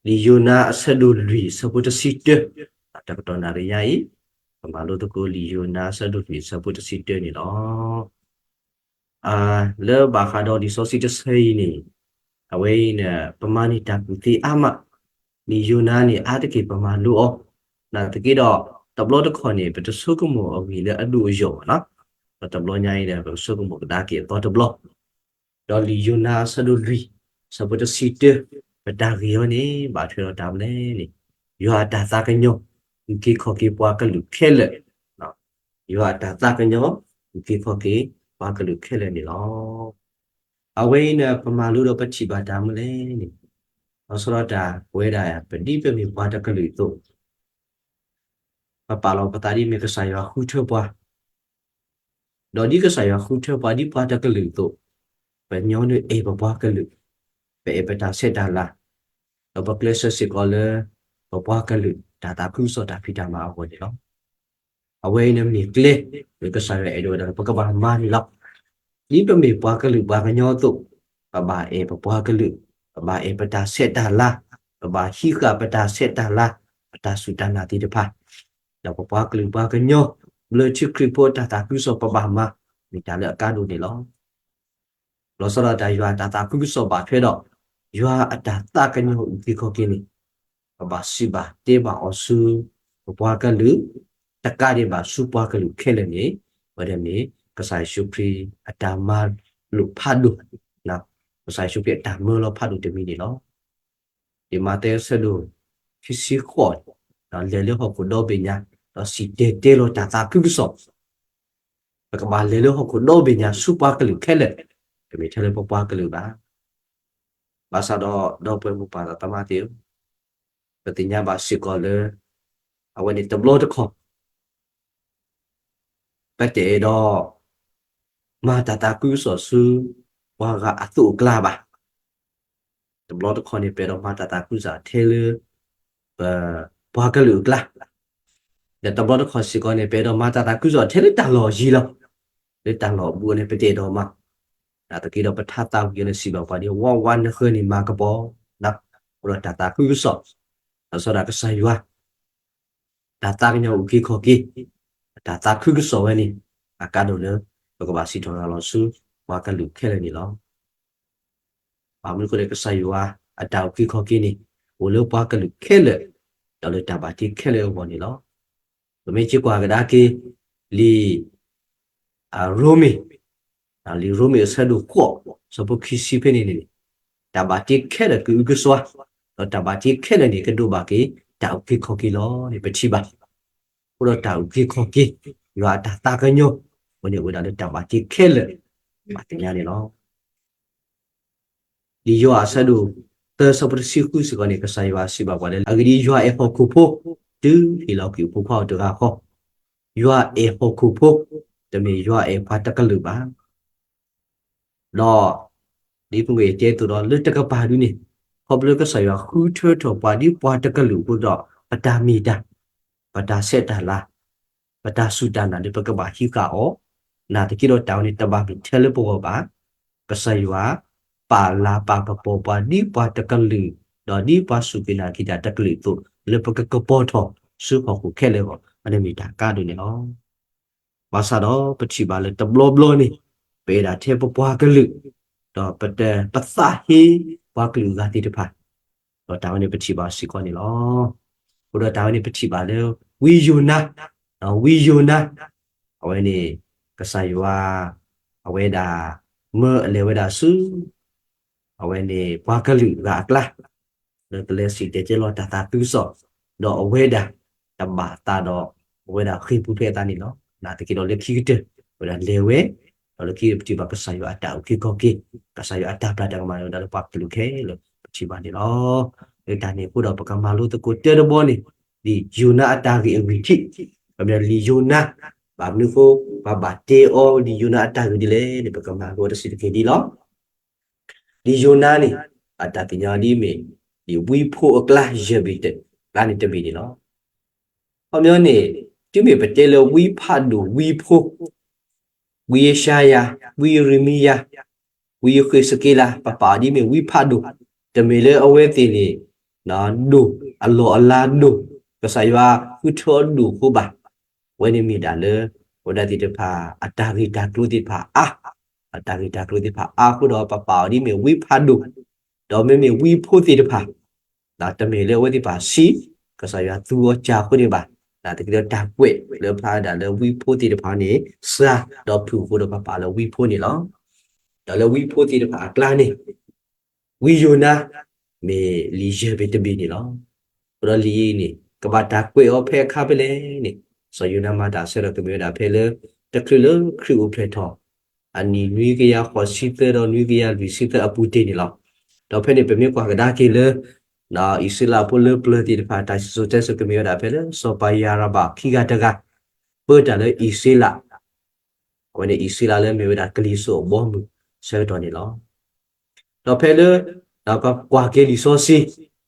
လံာ်ယိၤနါအဆၢဒိၣ်လွံၢ်အဆၢဖိတဆံတၢ, တကတီၢ်နၣ်ရံၣ်ညါအံၤ, ပမၤလိသကိးလံာ်ယိၤနါအဆၢဒိၣ်လွံၢ်အဆၢဖိတဆံတၢန့ၣ်လီၤ. လၢဘၣ်ဃးဒီးလံာ်စီဆှံတဆၢအံၤန့ၣ်, အဝဲအံၤန့ၣ် ပမၤန့ၢ်တၢ်ကူၣ်သ့အါမး, လံာ်ယိၤနါန့ၣ် အါတက့ၢ်ပမၤလိအီၤ, နာ်သက့ဒီး တဘျီတခီၣ်န့ၣ် ပတဆိကမိၣ်အဂ့ၢ်လၢအဒိၣ်အယိာ်ဘၣ်နီၤ, ဒီးတဘျီညါအံၤဒီး ပကဆိကမိၣ်ကဒါက့ၤအသီတဘျီ ဒီးလံာ်ယိၤနါအဆၢဒိၣ်လွံၢ် အဆၢဖိတဆံတၢ, ပတၢ်ဂ့ၢ်အီၤန့ၣ် ဘၣ်ထွဲဒီးတၢ်မနုၤလဲၣ်န့ၣ်, ယွၤအတၢ်သးကညီၤ အုၣ်က့ၤခီၣ်က့ၤပှၤကလုာ်ခဲလၢာ်, ယွၤအတၢ်သးကညီၤ အုၣ်က့ၤခီၣ်က့ၤပှၤကလုာ်ခဲလၢာ်န့ၣ်လီၤ. အဝဲအံၤန့ၣ် ပမၤလိဒီးပထံၣ်ဘၣ်တၢ်မနုၤလဲၣ်န့ၣ်, လီၤဆီဒၣ်တၢ်ပဝဲဒၣ် ပဒ်ပမ့ၢ်ပှၤတကလုာ်အသိး ပပာ်လီၤပသးဒ်မ့ၢ်ကစၢ်ယွၤဃုထၢပှၤ, ဒီးဒ်ကစၢ်ယွၤဃုထၢပှၤဒ်ပှၤတကလုာ်အသိး, ပညီနုၢ်အဲၣ်ပပှၤကလုာ်, ပအဲၣ်ပတၢ်ဆဲးတၢ်လၤ, ဒီးပကျဲးစၢးစ့ၢ်ကီးလၢ ပပှၤကလုာ်တၢ်သးခုကစီၣ်တၢ်ဖံးတၢ်မၤအဂီၢ်န့ၣ်လီၤ. အဝဲအံၤန့ၣ်မ့ၢ်ကျဲ လၢကစၢ်ယွၤအဲၣ်ဒိးဝဲဒၣ်လၢပကဘၣ်မၤန့ၣ်လီၤ. ဒ်ပမ့ၢ်ပှၤကလုာ်ပှၤကညီအသိး, ပဘၣ်အဲၣ်ပပှၤကလုာ်, ပဘၣ်အဲၣ်ပတၢ်ဆဲးတၢ်လၤ, ပဘၣ်ဟံးဃာ်ပတၢ်ဆဲးတၢ်လၤ, ပတၢ်စူၢ်တၢ်နာ်သ့ၣ်တဖၣ်, ဒီးပပှၤကလုာ်ပှၤကညီ ဘျၢထံခရံာ်ဖိအတၢ်သးခုကစီၣ်ပဘၣ်မၤ, မ့ၢ်တၢ်လၢအကါဒိၣ်န့ၣ်လီၤ. လီၤဆီဒၣ်တၢ်ယွၤအတၢ်သးခုကစီၣ်ဘၣ်ထွဲဒီး ယွၤအတၢ်သးကညီၤအုၣ်က့ၤခီၣ်က့ၤန့ၣ်, ပဘၣ်စံးဘၣ်တဲဘၣ်အီၤဆူ ပပှၤကလုာ်, တကးဒံးဘၣ်ဆူပှၤကလုာ်ခဲလၢာ်န့ၣ်, ဝဲဒၣ်မ့ၢ်ကစၢ်ယ့ၣ်ၡူးခရံာ်အတၢ်မၤလိာ်ဖးဒိၣ်, ကစၢ်ယ့ၣ်ၡူးခရံာ်အတၢ်မၢလီၤဖးဒိၣ်တမံၤန့ၣ်လီၤ. ဒ်မးသဲအဆၢဒိၣ်ခံဆံဃိး, လဲၤလၢဟီၣ်ခိၣ်ဒီဘ့ၣ်ညါ, ဒီးစံၣ်တဲၤတဲလီၤတၢ်သးခုကစီၣ် ပကဘၣ်လဲၤလၢဟီၣ်ခိၣ်ဒီဘ့ၣ်ညါဆူပှၤကလုာ်ခဲလၢာ်, တမ့ၢ်ထဲလၢပပှၤကလုာ်ဘၣ်. ဘၣ်ဆၣ်ဒီးဒီပုၢ်ဝဲၢ်မိၢ်ပၢ်သးသမါသ့ၣ်ဧၢ, ပသ့ၣ်ညါဘၣ်စ့ၢ်ကီးလၢ အဝဲန့ၣ်တဘျီတခီၣ် ပတအဲၣ်ဒိး မၤတၢ်သးခုကစီၣ်ဆူ ပှၤဂၤအသိးအကျါဘၣ်. တဘျီတခီၣ်န့ၣ် ပအဲၣ်ဒိးမၤတၢ်သးခုကစီၣ်ထဲလၢ ပ ပှၤကလုာ်အကျါ, ဒီးတဘျီတခီၣ်စ့ၢ်ကီးန့ၣ် ပအဲၣ်ဒိးမၤတၢ်သးခုကစီၣ်ထဲလၢတၢ်လီၢ်ယံၤလီၤ. လၢတၢ်လီၢ်ဘူးန့ၣ် ပတအဲၣ်ဒိးမၤ, နာ်သက့ဒီးပထါသးဝံၣ်အီၤလၢစံးဘၣ်ပှၤဒ် ဝါဝါနဃၢၤန့ၣ်မၤကပီၤ, အိၣ်ဒီးတၢ်သးခုကစီၣ်, ဒီးစီၤဒၣ်ကစၢ်ယွၤ တၢ်သးကညီၤအုၣ်က့ၤခီၣ်က့ၤ, တၢ်သးခုကစီၣ်ဝဲန့ၣ် အကါဒိၣ်လၢ ပကဘၣ်စံးထီၣ်ရၤလီၤဆူ ပှၤကလုာ်ခဲလၢာ်န့ၣ်လီၤ. ဘၣ်မနုၤအဃိလဲၣ် ကစၢ်ယွၤအတၢ်အုၣ်က့ၤခီၣ်က့ၤန့ၣ် အိၣ်လၢပှၤကလုာ်ခဲလၢာ်, ဒီးလၢတၢ်ဘၣ်တ့ခဲလၢာ်အဂီၢ်န့ၣ်လီၤ. ပမ့ၢ်က့ၤကွၢ်ကဒါက့ၤ လံာ် ရိမ့ၤ, လံာ်ရိမ့ၤအဆၢဒိၣ်ဃိး ဆၢဖိခံဆံဖဲန့ၣ်န့ၣ်, တၢ်ဘၣ်တ့ခဲလၢာ်ကအုကစွါ, ဒီးတၢ်ဘၣ်တ့ခဲလၢာ်န့ၣ် ကဒိးဘၣ်က့ၤ တၢ်အုၣ်က့ၤခီၣ်က့ၤလီၤန့ၣ် ပထံၣ်ဘၣ်. အဃိဒီးတၢ်အုၣ်က့ၤခီၣ်က့ၤ ယွၤအတၢ်သးကညီၤ အဝဲန့ၣ်အိၣ်ဝဲဒၣ်လၢတၢ်ဘၣ်တ့ခဲလၢာ် ဘၣ်သ့ၣ်ညါန့ၣ်လီၤ. လံာ်ယိၤဟၣ်အဆၢဒိၣ်သၢ ဆၢဖိတဆံဃုစ့ၢ်ကီးန့ၣ် ကစၢ်ယွၤစံးဘၣ်ပှၤလၢ အဂ့ၢ်ဒ်အံၤ ယွၤအဲၣ်ဟီၣ်ခိၣ်ဖိ တုၤဟ့ၣ်လီၤကွံာ်အဖိခွါအီၤတဂၤဃီ, ယွၤအဲၣ်ဟီၣ်ခိၣ်ဖိ, တမ့ၢ်ယွၤအဲၣ်ပှၤတကလုာ်ဘၣ်. ဒီး ဒ်ပမ့ၢ်တဲအသိးဒီး လၢတကပၤဒုန့ၣ် ခီဖျိကစၢ်ယွၤဃုထၢထီၣ်ပှၤဒ်ပှၤတကလုာ်အဃိဒီး ပတၢ်မ့ၢ်တၢ်, ပတၢ်ဆဲးတၢ်လၤ, ပတၢ်စူၢ်တၢ်နာ်န့ၣ် ပကဘၣ်ဟံးဃာ်အီၤ, နာ်သက့ဒီးတၢ်ဝဲန့ၣ် တဘၣ်မ့ၢ်ထဲလၢပဂီၢ်ဘၣ်. ကစၢ်ယွၤ ပာ်လၤပာ်ကပီၤပှၤဒ်ပှၤတကလုာ်, ဒီးဒ်ပှၤစူၢ်က့ၤနာ်က့ၤတၢ်တကလုာ်အသိး လၢပကကပီၤထီၣ်ဆူဟီၣ်ခိၣ်ခဲလၢာ်အဂီၢ် အန့ၣ်မ့ၢ်တၢ်ကါဒိၣ်န့ၣ်လီၤ. ဘၣ်ဆၣ်ဒီးပထံၣ်ဘၣ်လၢတဘျီဘျီန့ၣ် ပအဲၣ်ဒၣ်ထဲပပှၤကလုာ်, ဒီးပတ ပသးဟ့ပှၤကလုာ်အဂၤသ့ၣ်တဖၣ်, ဒီးတၢ်ဝဲန့ၣ်ပထံၣ်ဘၣ်စ့ၢ်ကီးန့ၣ်လီၤ. အဃိဒီးတၢ်ဝဲန့ၣ်ပထံၣ်ဘၣ်လၢ ဝံယိၤနါ, ဝံယိၤနါ, အဝဲန့ၣ် ကစၢ်ယွၤ အဝဲဒၣ် မၢအလဲၤဝဲဒၣ်ဆူ အဝဲန့ၣ်ပှၤကလုာ်ဂၤအကျါ လၢကလဲၤစံၣ်တဲၤတဲလီၤတၢ်သးခုကစီၣ်, ဒီးအဝဲဒၣ် တဘၣ်သးဒီး အဝဲဒၣ်ဃ့ၢ်ပူၤဖျဲးအသးန့ၣ်လီၤ. နာ်သက့ဒီးလၢခံကတၢၢ် အဝဲဒၣ်လဲၤဝဲ, ဒီးလၢခံပထံၣ်ဘၣ်ကစၢ်ယွၤအတၢ်အုၣ်က့ၤခီၣ်က့ၤ, ကစၢ်ယွၤအတၢ်ပျၢ်တၢ်ကမၣ်န့ၣ်ဝဲဒၣ်လၢပှၤကလုာ်ခဲလၢာ်ပထံၣ်ဘၣ်န့ၣ်လီၤ. လၢတၢ်န့ၣ်အဃိဒီးပကမၤလိသကိးတၢတဘီန့ၣ် ဒ်ယိၤနါအတၢ်ဂ့ၢ်အဂံၢ်ထံး, ပမ့ၢ်လံာ်ယိၤနါ, ဘၣ်မနုၤအဃိ ပှၤဘၣ်တဲအီၤလံာ်ယိၤနါအတၢ်ဂ့ၢ်ဒ်လဲၣ်န့ၣ် ပကမၤလိတစဲးတက့ၢ်ဒ်လီၤ. ဒ်ယိၤနါန့ၣ် အတၢ်သ့ၣ်ညါဒ်မ့ၢ် ဒ်ဝံဖိအကျါယဲၢ်ဘ့ၣ်တကျါန့ၣ်တဘ့ၣ်န့ၣ်လီၤ. ခီပညီန့ၣ် တုၤမ့ၢ်ပတဲလၢဝံဖးဒိၣ်ဝံဖိ, ဝံယၡါယၤ, ဝံယရမံယၤ, ဝံယဃ့းစက့လး, ပပာ်အီၤဒ်မ့ၢ်ဝံဖးဒိၣ်, တမ့ၢ်လၢအဝဲသ့ၣ်န့ၣ် ဒိၣ်အလီၢ်အလၤဒိၣ်, ကစၢ်ယွၤဃုထၢအီၤဒိၣ်အဃိဘၣ်. အဝဲန့ၣ်မ့ၢ်ဒၣ်လၢ ပဝဲဒၣ်သ့ၣ်တဖၣ် အတၢ်ဂ့ၢ်တၢ်ကျိၤသ့ၣ်တဖၣ်အါ, အတၢ်ဂ့ၢ်တၢ်ကျိၤသ့ၣ်တဖၣ်အါအဃိဒီး ပပာ်အီၤဒ်မ့ၢ်ဝံဖးဒိၣ်, ဒီးမ့မ့ၢ်ဝံဖိသ့ၣ်တဖၣ် တမ့ၢ်လၢအဝဲသ့ၣ်တဖၣ်ဆံး, ကစၢ်ယွၤသူအီၤစှၤအဃိန့ၣ်ဘၣ်, နာ်သက့ဒီးတၢ်ကွဲးလၢဖျါဒၣ်လၢဝံဖိသ့ၣ်တဖၣ်န့ၣ် စှၤဒီးဖုၣ်အဃိဒီးပပာ်လၢဝံဖိန့ၣ်လီၤ. ဒီးလၢဝံဖိသ့ၣ်တဖၣ်အကျါန့ၣ် ဝံယိၤနါ မ့ၢ်လံာ်ယဲၢ်ဘ့ၣ်တဘ့ၣ်န့ၣ်လီၤ. အဃိဒီးလံာ်အံၤန့ၣ် ကဘၣ်တၢ်ကွဲးအီၤဖဲအခါဖဲလဲၣ်န့ၣ် စီၤယိၤနါမၤတၢ်ဆၢကတီၢ်ကမ့ၢ်ဝဲဒၣ်ဖဲလၢ တချုးလၢခရံာ်အိၣ်ဖျဲၣ်ထီၣ် အနံၣ်နွံကယၤဃိးဆံသၢဒီးနွံကယၤလွံၢ်ဆံသၢအပူၤတ့ၢ်န့ၣ်လီၤ. ဒီးဖဲန့ၣ် ပမ့ၢ်ကွၢ်ကဒါက့ၤလၢ အံၣ်စရ့လးဖိလၢပျၢၤသ့ၣ်တဖၣ် တၢ်စံၣ်စိၤတဲစိၤကမ့ၢ်ဝဲဒၣ်ဖဲလၢ စီၤပၤယၤရဘၣ်ခံဂၤတဂၤ ပၢတၢ်လၢအံၣ်စရ့လး, အဝဲန့ၣ်အံၣ်စရ့လးလၢမ့ၢ်ဝဲဒၣ်ကလံၤစိးအဘီအမုၢ်ဆၢကတီၢ်န့ၣ်လီၤ. ဒီးဖဲလၢ ပကွၢ်က့ၤလံာ်စီ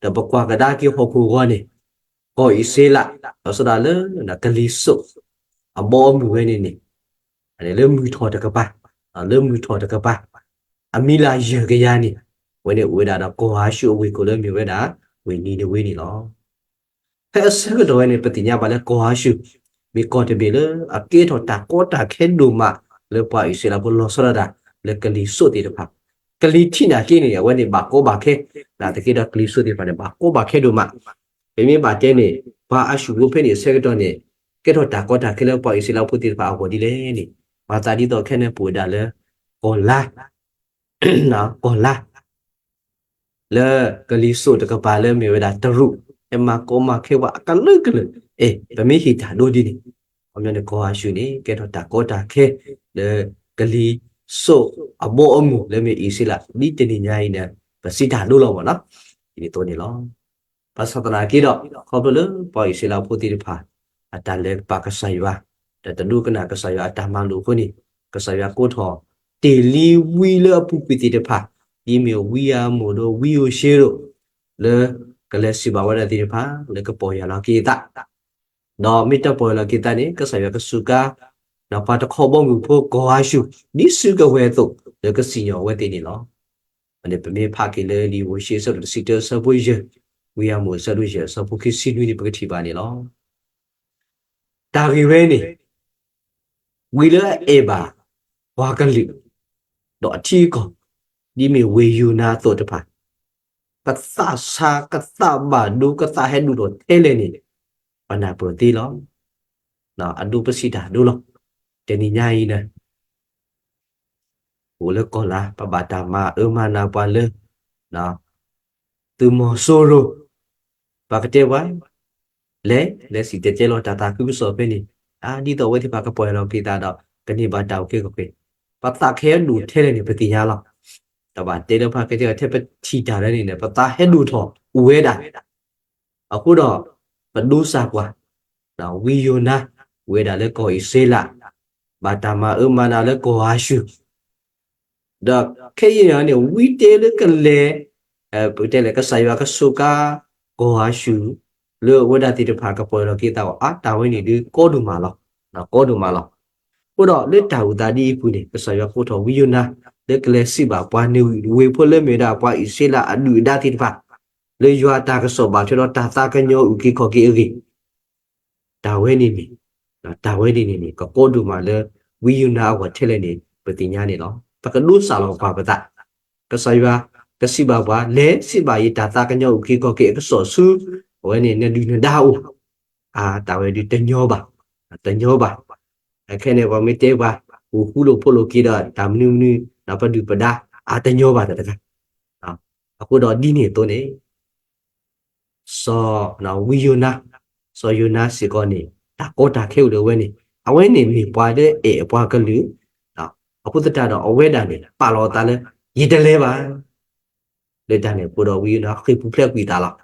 ဆှံ ဒီးပကွၢ်ကဒါက့ၤဟီၣ်ခိၣ်အဂီၢ်န့ၣ် ကီၢ်အံၣ်စရ့လး ဒီးစးဒၣ်လၢ ကလံၤစိး အဘီအမုၢ်ဝဲန့ၣ်န့ၣ် လၢမုၢ်ထီၣ်တကပၤ, လၢမုၢ်ထီၣ်တကပၤ အမံၤလၢယဲၢ်ကယၤန့ၣ် အဝဲန့ၣ်အိၣ်ဝဲဒၣ်ဒီးကီၢ်အၤၡူၢ်အဝ့ၢ်ခိၣ်လၢမ့ၢ်ဝဲဒၣ် ဝ့ၢ်နံၤနဝ့န့ၣ်လီၤ. ဖဲအဆၢကတီၢ်ဝဲန့ၣ် ပသ့ၣ်ညါဘၣ်လၢကီၢ်အၤၡူၢ် မ့ၢ်ကီၢ်တဘ့ၣ်လၢအကဲထီၣ်တၢ်ကီတၢ်ခဲဒိၣ်မး လၢပှၤအံၣ်စရ့လးဖိလီၤဆီဒၣ်တၢ် လၢကလံၤစိးသ့ၣ်တဖၣ်, ကလံၤထံးနာ်က့န့ၣ် အဝဲန့ၣ်ဘၣ်ကီဘၣ်ခဲ, နာ်သက့ဒီးကလံၤစိးသ့ၣ်တဖၣ်န့ၣ် ဘၣ်ကီဘၣ်ခဲဒိၣ်မး. ပမ့ၢ်ဘၣ်တဲန့ၣ် ပှၤအၤၡူၢ်ဖိဖဲန့ၣ်အဆၢကတီၢ်န့ၣ် ကဲထီၣ်တၢ်ကီတၢ်ခဲလၢပှၤအံၣ်စရ့လးဖိသ့ၣ်တဖၣ်အဂီၢ်ဒ်လဲၣ်န့ၣ် မၤသးဒ်သိးခဲန့ၣ်ပအိၣ်ဝဲဒၣ်လၢ ကီၢ်လါ ကီၢ်လါ လၢကလံၤစိးတကပၤလၢမ့ၢ်ဝဲဒၣ်တရူး ဟဲမၤကီမၤခဲပှၤအကလုာ်ကလုာ်, အဲ ပမ့ၢ်ဟ့ၣ်တၢ်ဒိဒ်န့ၣ် ခီပညီန့ၣ် ကီၢ်အၤၡူၢ်န့ၣ် ကဲထီၣ်တၢ်ကီတၢ်ခဲ လၢကလံၤစိးအဘီအမုၢ်လၢမ့ၢ်အံၣ်စရ့လး ဒ်တနံၤညါအံၤန့ၣ် ပစံးတၢ်ဒိလီၤမ့ၢ်နီၤ, ဒ်န့ၣ်အသိးန့ၣ်လီၤ. ဘၣ်ဆၣ်သနာ်က့ဒီး ခီဖျိလၢပှၤအံၣ်စရ့လးဖိသ့ၣ်တဖၣ် အတၢ်လဲၤပာ်ကစၢ်ယွၤ ဒီးတဒိကနၣ်ကစၢ်ယွၤအတၢ်မၤလိာ်အဃိန့ၣ် ကစၢ်ယွၤကိးထီၣ် တ့ၢ်လံဝံလၢအပူၤကွံာ်သ့ၣ်တဖၣ် ဒ်မ့ၢ်ဝံအၤမိၣ်ဒီးဝံဧိၤၡ့ရိၤ လၢကလဲၤစံးဘၣ်ဝဲဒၣ်သ့ၣ်တဖၣ် လၢကပီၢ်ယၢ်လီၤက့ၤအသး ဒီးမ့ၢ်တပီၢ်ယၢ်လီၤက့ၤသးန့ၣ် ကစၢ်ယွၤကစူးကါ ဒီးပှၤတခီဘီမုၢ်ဖိကီၢ်အၤၡူၢ် ဒ်စုကဝဲၤအသိး လၢကစံၣ်ညီၣ်အဝဲသ့ၣ်န့ၣ်လီၤ. အန့ၣ်ပမ့ၢ်ဖးက့ၤလၢလံာ်ဧိၤၡ့အဆၢဒိၣ်တဆံတၢအဆၢဖိယဲၢ် ဝံအၤမိၣ်အဆၢဒိၣ်ယဲၢ်အဆၢဖိခံဆံနွံန့ၣ် ပကထံၣ်ဘၣ်န့ၣ်လီၤ. တၢ်ဂ့ၢ်ဝဲန့ၣ် ဝံၤလၢအအဲၣ်ဘၣ် ပှၤကလုာ် ဒီးအထံအကီၢ် ဒ်မ့ၢ်ဝ့ၢ်ယိၤနါအသိးတဖၣ် ကသးဆါ ကသးဘၣ်ဒိ ကသးဟဲဒိၣ်ထီၣ်ထဲလဲၣ်န့ၣ် ပနၢ်ပၢၢ်သ့လီၤ. အဒိပစံးတၢ်ဒိလီၤ. တနံၤညါအံၤန့ၣ် အိၣ်လၢကီၢ်လါ ပဘၣ်တၢ်မၤအၢမၤနးပှၤလၢ သုးမီၤစိရိၤ ပှၤကတဲဝဲ လဲၤ လဲၤစံၣ်တဲၤတဲလီၤတၢ်သးခုကစီၣ်ဖဲန့ၣ် အါ ဒ်သိးအဝဲသ့ၣ်တဖၣ်ကပီၢ်ယၢ်လီၤက့ၤသးဒီး ကန့ၢ်ဘၣ်တၢ်အုၣ်က့ၤခီၣ်က့ၤ ပသးကဟဲဒိၣ်ထဲလဲၣ်န့ၣ် ပသ့ၣ်ညါလီၤ. တဘၣ်တဲလၢပှၤကတဲထဲပထံၣ်တၢ်လၢန့ၣ်န့ၣ် ပသးဟဲဒိၣ်ထီၣ်အိၣ်ဝဲဒၣ် အဃိဒီး ပဒိစၢ်ကွၢ် ဝံယိၤနါ ဝဲဒၣ်လၢကီၢ်အံၣ်စရ့လး ဘၣ်တၢ်မၤအၢမၤနးလၢကီၢ်အၤၡူၢ် ဒီးခဲအံၤန့ၣ် ဝံတဲလၢကလဲၤ ပကတဲလဲၣ် ကစၢ်ယွၤကစူးကါ ကီၢ်အၤၡူၢ် လၢအဝဲဒၣ်သ့ၣ်တဖၣ်ကပီၢ်ယၢ်လီၤက့ၤသးအီၤ အါ တၢ်ဝဲန့ၣ်ဒုးကီဒိၣ်မးလီၤ. ကီဒိၣ်မးလီၤ. အဃိဒီးလၢတၢ်အုၣ်သးဒ်အံၤအပူၤန့ၣ် ကစၢ်ယွၤကိးထီၣ်ဝံယိၤနါ လၢကလဲၤစံးဘၣ်ပှၤနံၤဝ့ၤဖိလၢမ့ၢ်ဝဲဒၣ်ပှၤအံၣ်စရ့လးအဒုၣ်အဒါသ့ၣ်တဖၣ် လၢယွၤအတၢ်ကစီၣ်ဘၣ်ထွဲဒီးတၢ်သးကညီၤအုၣ်က့ၤခီၣ်က့ၤအဂ့ၢ် တၢ်ဝဲန့ၣ်န့ၣ် တၢ်ဝဲန့ၣ်န့ၣ်န့ၣ် ကကီဒိၣ်မးလၢ ဝံယိၤနါအဂီၢ်ထဲလဲၣ်န့ၣ် ပသ့ၣ်ညါန့ၣ်လီၤ. ပကဒိစၢ်လီၤကွၢ်ပသး ကစၢ်ယွၤကစံးဘၣ်ပှၤ လဲၤစံးဘၣ်ယတၢ်သးကညီၤအုၣ်က့ၤခီၣ်က့ၤအကစီၣ်ဆူ အဝဲန့ၣ် နဒုၣ်နဒါအိၣ် အါ တၢ်ဝဲဒုးတညီဘၣ် တညီဘၣ်. အခဲန့ၣ် ပှၤမ့ၢ်တဲပှၤ အိၣ်ဃူလိာ်ဖိးလိာ်က့ၤဒီး တၢ်မနုၤမနုၤ ပဒုၣ်ပဒါ အါ တညီဘၣ်တၢ်တဂၤ အဃိဒီးဒ်န့ၣ်အသိးန့ၣ် စီၤဝံယိၤနါ စီၤယိၤနါစ့ၢ်ကီးန့ၣ် တၢ်ကီတၢ်ခဲအိၣ်လၢအဝဲန့ၣ် အဝဲန့ၣ်မ့ၢ်ပှၤလၢအဲၣ်အပှၤကလုာ် အဃိသတးဒီးအဝဲဒၣ်န့ၣ် ပာ်လီၤအသးလၢ ယတလဲၤဘၣ် လၢတၢ်န့ၣ်အဃိဒီး ဝံယိၤနါဃ့ၢ်ပူၤဖျဲးကွံာ်အ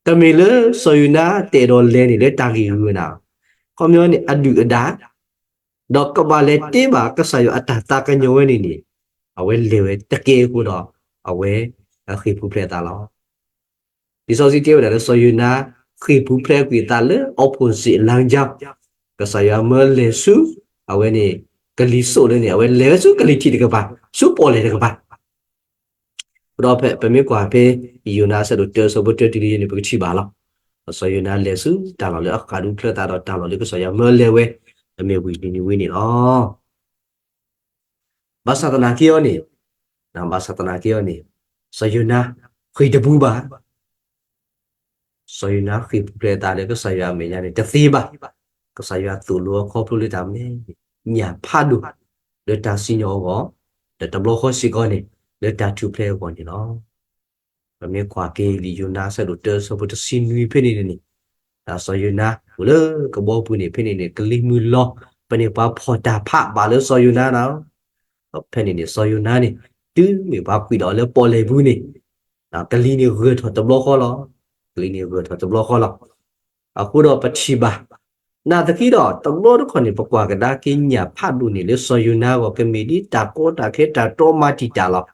သးလီၤ. တမ့ၢ်လၢစီၤယိၤနါတအဲၣ်ဒိးလဲၤန့ၣ် လၢတၢ်ဂ့ၢ်ဝဲန့ၣ် ခီပညီန့ၣ် အဒုၣ်အဒါ ဒီးကဘၣ်လဲၤတဲဘၣ်ကစၢ်ယွၤအတၢ်သးကညီၤဝဲန့ၣ်န့ၣ် အဝဲလဲၤဝဲတကဲအဃိဒီး အဝဲဃ့ၢ်ပူၤဖျဲးအသးလီၤ. လံာ်စီဆှံတဲဝဲဒၣ်လၢစီၤယိၤနါ ဃ့ၢ်ပူၤဖျဲးကွံာ်အသးလၢ opposite လမ်းကြောင်း ကစၢ်ယွၤမၢလဲၤဆူ အဝဲန့ၣ် ကလံၤစိးလၢန့ၣ် အဝဲလဲၤဝဲဆူကလံၤထံးတကပၤ ဆူပီၣ်လဲၣ်တကပၤ ဒီးဖဲပမ့ၢ်ကွၢ်ဖဲ ယိၤနါအဆၢဒိၣ်တၢ အဆၢဖိတၢတုၤလၢယဲၢ်န့ၣ် ပကထံၣ်ဘၣ်လီၤ. စီၤယိၤနါလဲၤဆူတၢ်လီၢ်လၢအဃးဒူဖျၢၣ်သးဒီးတၢ်လီၢ်လၢကစၢ်ယွၤမၢလဲၤဝဲ အမ့ၢ်ဝ့ၢ်နံၤနံၤဝ့န့ၣ်လီၤ. ဘၣ်ဆၣ်သနာ်က့အီၤန့ၣ်, ဘၣ်ဆၣ်သနာ်က့အီၤန့ၣ်, စီၤယိၤနါဃ့ၢ်တပူၤဘၣ်. စီၤယိၤနါဃ့ၢ်ပူၤဖျဲးအသးလၢကစၢ်ယွၤအမဲာ်ညါန့ၣ် တသ့ဘၣ်. ကစၢ်ယွၤသိၣ်လိအီၤခီဖျိလၢတၢ်မနုၤလဲၣ်, ညၣ်ဖးဒိၣ် လၢတၢ်စံၣ်ညီၣ်အဂီၢ်, ဒီးတဘျီဃီစ့ၢ်ကီးန့ၣ် လၢတၢ်ထူၣ်ဖျဲးအဂီၢ်န့ၣ်လီၤ. ပမ့ၢ်ကွၢ်က့ၤလံာ်ယိၤနါအဆၢဒိၣ်တၢ အဆၢဖိတဆံနွံဖဲန့ၣ်န့ၣ်, စီၤယိၤနါအိၣ်လၢကဘီပူၤန့ၣ် ဖဲန့ၣ်န့ၣ် ကလံၤမုၢ်လီၤ, ဖဲန့ၣ်ပှၤဖီၣ်တၢ်ဖးဘၣ်လၢစီၤယိၤနါလီၤ. ဖဲန့ၣ်န့ၣ် စီၤယိၤနါန့ၣ် တုၤမ့ၢ်ပှၤကွံာ်ဒီးအီၤလၢပီၣ်လဲၣ်ပူၤန့ၣ် ကလံၤန့ၣ်ဂၢၢ်ထီၣ်တဘျီဃီလီၤ. ကလံၤန့ၣ်ဂၢၢ်ထီၣ်တဘျီဃီလီၤ. အဃိဒီးပထံၣ်ဘၣ်, နာ်သက့ဒီး တဘျီတခီၣ်န့ၣ် ပကွၢ်ကဒါက့ၤညၣ်ဖးဒိၣ်န့ၣ် လၢစီၤယိၤနါအဂီၢ် ကမ့ၢ်ဒ်တၢ်ကီတၢ်ခဲတၢ်တြီမၤတံာ်တာ်လီၤ.